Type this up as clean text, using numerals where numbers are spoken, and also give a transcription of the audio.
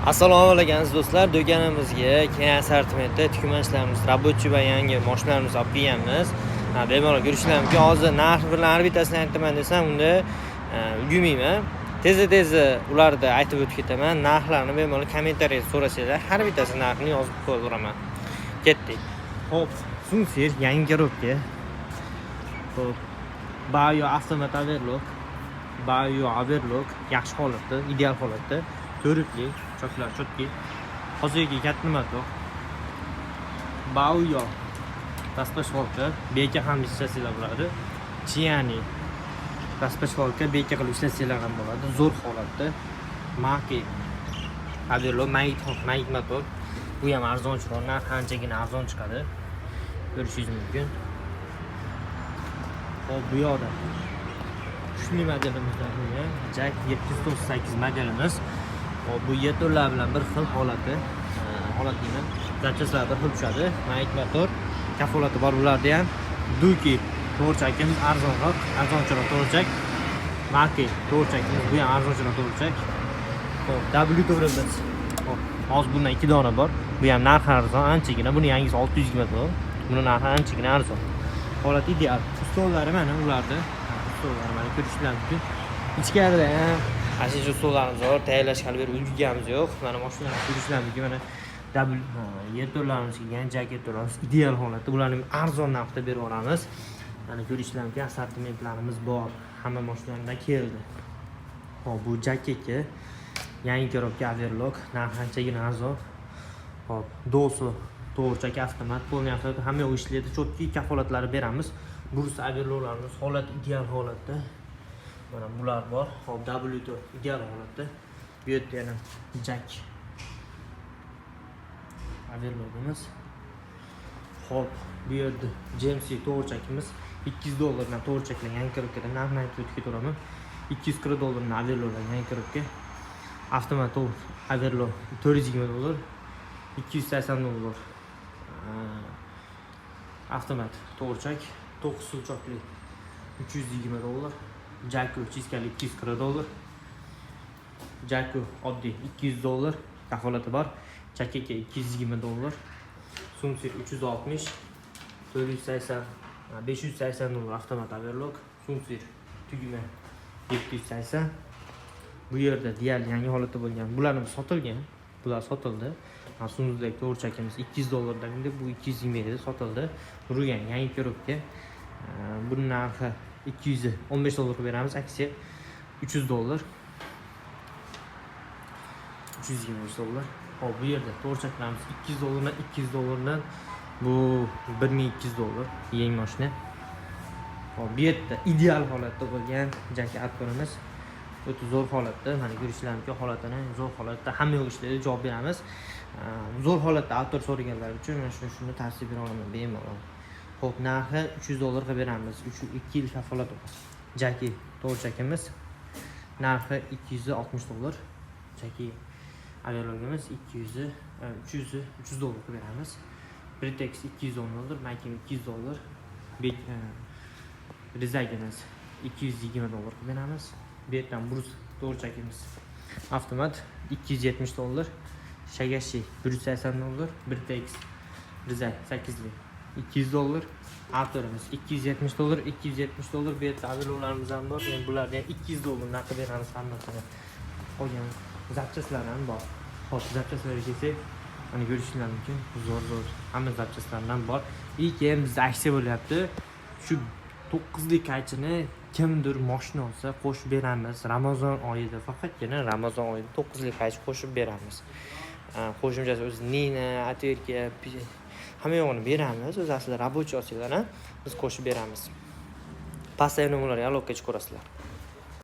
Assalomu alaykum, aziz do'stlar. Do'konimizga keng assortimentda tikuvchilarimiz, рабочий va yangi mashinalarimizni olib kelganmiz. Ha, bemalol ko'rishinglar mumkin. Hozir narx bilan har bittasini aytaman desam, unda ulgurmayman. Tezda tezda ularni aytib o'tib ketaman. Narxlarni bemalol kommentariyada so'rasanglar, har bittasi narxini yozib qo'yaveraman. Ketdik. Xo'p, Sungser yangi коробка. Xo'p, Bayo avtomat overlock. Bayo overlock yaxshi holatda, ideal holatda. Ko'rikli, choklar чёткий. Hozirgi katta motor. Baoyo распашонка, beka ham ishlasanglar bo'ladi. Chiani распашонка, beka qilib ishlatsanglar ham bo'ladi. Zo'r holatda. Maki overlock, magnit, magnit motor. Bu ham arzonchiroq, narxi anchagina arzon chiqadi. Ko'rishingiz mumkin. Xo'p, bu yoqda kuchli modelimizdan bo'lgan JAC 798 modelimiz. Xo'p, bu yeturlar bilan bir xil holati, holat deyman. Запчасть lar bir xil tushadi. Magnit motor, kafolati bor bularda ham. Duki to'g'richakimiz arzonroq, arzonchiroq to'g'richak. Maki to'g'richakimiz, bu ham arzonchiroq to'g'richak. Xo'p, W4 imiz. Xo'p, hozir bundan ikki dona bor. Bu ham narxi arzon, anchagina. Buni yangisi 620 dollar. Buni narxi anchagina arzon. Holat ideal. Ustollari mana ularni. Ustollari mana, ko'rishinglar mumkin. Ichkarida ham ana shu ustollarimiz bor. Tayyorlashga hali beri ulgurganimiz yo'q. Mana mashinalarni ko'rishinglar mumkin. Mana W yerto'larimiz kelgan, JAC yerto'larimiz ideal holatda. Bularni arzon narxda berib yuboramiz. Mana, ko'rishinglar mumkin, assortimentlarimiz bor. Hamma mashinalardan keldi. Xo'p, bu JAC 2 yangi коробка, overlock, narxi anchagina arzon. Xo'p, Dosu to'g'richak avtomat, полный avtomat, hamma yoq ishlaydi, чёткий, kafolatlari beramiz. Bursa overlocklarimiz holat ideal holatda. Mana bular bor. Xo'p, W4 ideal holatda. Bu yerda yana JAC overlockimiz. Xo'p, bu yerda GMC to'g'richakimiz 200 dollardan to'g'richaklar yangi коробка da, narxini aytib o'tib ketaveraman. 240 dollardan overlocklar yangi коробка. Avtomat overlock 420 dollar, 280 dollar. Avtomat to'g'richak, 9 щелчок li 320 dollar. Jaku чистка li 240 dollar. Jaku oddiy 200 dollar, kafolati bor. Chakaka 220 dollar. Sumsir 360, 480, 580 dollar avtomat overlock. Sumsir tugma 780. Bu yerda deyarli yangi holatda bo'lgan. Bularni sotilgan. Bular sotildi. Sunzdagi to'g'richakimiz 200 dollardan edi, bu 220 edi, sotildi. Rugan yangi коробка. Buni narxi 215 dollar qilib beramiz. Aksiya 300 dollar. 325 dollar. Xo'p, bu yerda to'g'richaklarimiz 200 dollardan, 200 dollardan, bu 1200 dollar yangi mashina. Xo'p, bu yerda ideal holatda bo'lgan JAC Artorimiz o'ta zo'r holatda. Mana, ko'rishinglar mumkin holatini, zo'r holatda, hamma yo'q ishlaydi, javob beramiz. Zo'r holatda Altor so'raganlar uchun mana shuni tavsiya bera olaman bemalol. Xo'p, narxi 300 dollar qilib beramiz. 3 2 yil kafolat bor. Jaki to'g'richakimiz narxi 260 dollar. Jaki overlockimiz 200, 300, 300 dollar qilib beramiz. Britex 210 dollar, Makim 200 dollar. Rizagimiz 220 dollar qilib beramiz. Bu yerdan Brus to'g'richakimiz avtomat 270 dollar. Shagashi 180 dollar, Britex Rizak 8li 200 dollar. Arturimiz 270 dollar, 270 dollar. Bu yerda overlocklarimiz ham bor. Endi bularni ham 200 dollardan qilib beramiz hammasini. Qolgan запчасть lar ham bor. Xo'p, запчасть larga kelsak, mana, ko'rishinglar mumkin. Zo'r zo'r hamma запчасть lardan bor. И keyin bizda aksiya bo'lyapti. Shu 9lik qaychini kimdir moshina olsa, qo'shib beramiz. Ramazon oyida, faqatgina Ramazon oyida 9lik qaychi qo'shib beramiz. Qo'shimchasi o'zi nina, отвертка, hamma yog'ini beramiz. O'zi aslida рабочий olsanglar ham biz qo'shib beramiz. Pastdagi nomerlarga aloqaga chiqaverasizlar.